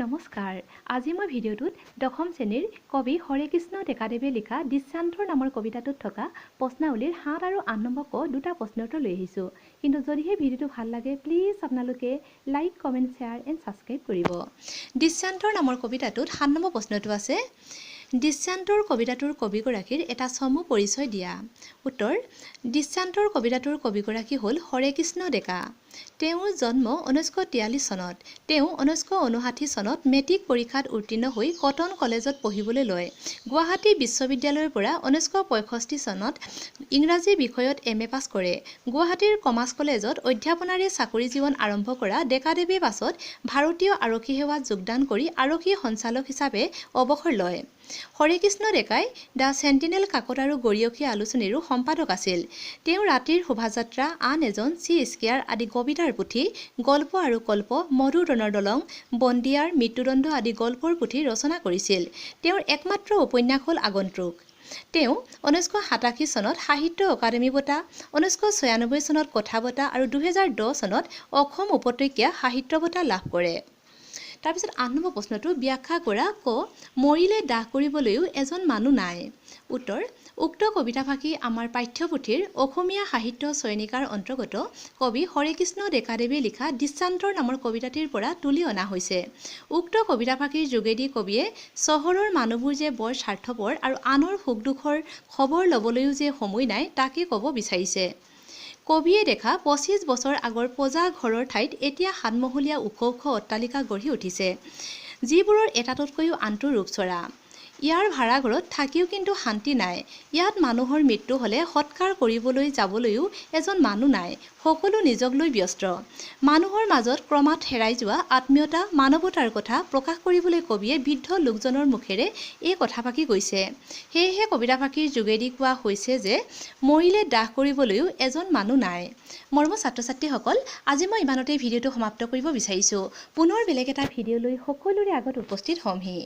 নমস্কাৰ, আজি মই ভিডিঅ'টোত দশম শ্ৰেণীৰ কবি হৰেকৃষ্ণ ডেকাদেৱে লিখা দৃশ্যান্তৰ নামৰ কবিতাটোত থকা প্ৰশ্নাৱলীৰ 7 আৰু 8 নম্বৰ ক দুটা প্ৰশ্ন উত্তৰ লৈ আহিছোঁ। কিন্তু যদিহে ভিডিঅ'টো ভাল লাগে প্লিজ আপোনালোকে like, comment, share and subscribe কৰিব। দৃশ্যান্তৰ নামৰ কবিতাটোত 7 নম্বৰ প্ৰশ্নটো আছে, দৃশ্যান্তৰ কবিতাটোৰ কবিগৰাকীৰ এটা চমু পৰিচয় দিয়া। উত্তৰ, দৃশ্যান্তৰ কবিতাটোৰ কবিগৰাকী হ'ল হৰেকৃষ্ণ ডেকা। তেওঁৰ জন্ম 1943 চনত। তেওঁ 1959 চনত মেট্ৰিক পৰীক্ষাত উত্তীৰ্ণ হৈ কটন কলেজত পঢ়িবলৈ লয়। গুৱাহাটী বিশ্ববিদ্যালয়ৰ পৰা 1965 চনত ইংৰাজী বিষয়ত এম এ পাছ কৰে। গুৱাহাটীৰ কমাৰ্চ কলেজত অধ্যাপনাৰে চাকৰি জীৱন আৰম্ভ কৰা ডেকাদেৱে পাছত ভাৰতীয় আৰক্ষী সেৱাত যোগদান কৰি আৰক্ষী সঞ্চালক হিচাপে অৱসৰ লয়। হৰেকৃষ্ণ ডেকাই the sentinel কাকত আৰু গৰীয়সী আলোচনীৰো সম্পাদক আছিল। তেওঁ ৰাতিৰ শোভাযাত্ৰা, আন এজন, চি স্কেয়াৰ আদি কবিতাৰ পুথি, গল্প আৰু কল্প, মধুৰণৰ দলং, বন্দিয়াৰ মৃত্যুদণ্ড আদি গল্পৰ পুথি ৰচনা কৰিছিল। তেওঁৰ একমাত্ৰ উপন্যাস হ'ল আগন্তুক। তেওঁ 1987 চনত সাহিত্য অকাডেমি বঁটা, 1996 চনত কথা বঁটা আৰু 2010 চনত অসম উপত্যকা সাহিত্য বঁটা লাভ কৰে। তাৰপিছত 8 নম্বৰ প্ৰশ্নটো ব্যাখ্যা কৰা ক, মৰিলে দাহ কৰিবলৈও এজন মানুহ নাই। উত্তৰ, উক্ত কবিতাফাঁকি আমাৰ পাঠ্যপুথিৰ অসমীয়া সাহিত্য চয়নিকাৰ অন্তৰ্গত কবি হৰেকৃষ্ণ ডেকাদেৱে লিখা দৃশ্যান্তৰ নামৰ কবিতাটিৰ পৰা তুলি অনা হৈছে। উক্ত কবিতাফাঁকিৰ যোগেদি কবিয়ে চহৰৰ মানুহবোৰ যে বৰ স্বাৰ্থপৰ আৰু আনৰ সুখ দুখৰ খবৰ ল'বলৈও যে সময় নাই তাকে ক'ব বিচাৰিছে। কবিয়ে দেখা 25 বছৰ আগৰ পজা ঘৰৰ ঠাইত এতিয়া সাতমহলীয়া ওখ ওখ অট্টালিকা গঢ়ি উঠিছে, যিবোৰৰ এটাতকৈও আনটো ৰূপচৰা। ইয়াৰ ভাড়াঘৰত থাকিও কিন্তু শান্তি নাই। ইয়াত মানুহৰ মৃত্যু হ'লে সৎকাৰ কৰিবলৈ যাবলৈও এজন মানুহ নাই, সকলো নিজক লৈ ব্যস্ত। মানুহৰ মাজত ক্ৰমাৎ হেৰাই যোৱা আত্মীয়তা, মানৱতাৰ কথা প্ৰকাশ কৰিবলৈ কবিয়ে বৃদ্ধ লোকজনৰ মুখেৰে এই কথাফাঁকি কৈছে। সেয়েহে কবিতাফাঁকিৰ যোগেদি কোৱা হৈছে যে মৰিলে দাহ কৰিবলৈও এজন মানুহ নাই। মৰমৰ ছাত্ৰ ছাত্ৰীসকল, আজি মই ইমানতেই ভিডিঅ'টো সমাপ্ত কৰিব বিচাৰিছোঁ। পুনৰ বেলেগ এটা ভিডিঅ' লৈ সকলোৰে আগত উপস্থিত হ'মহি।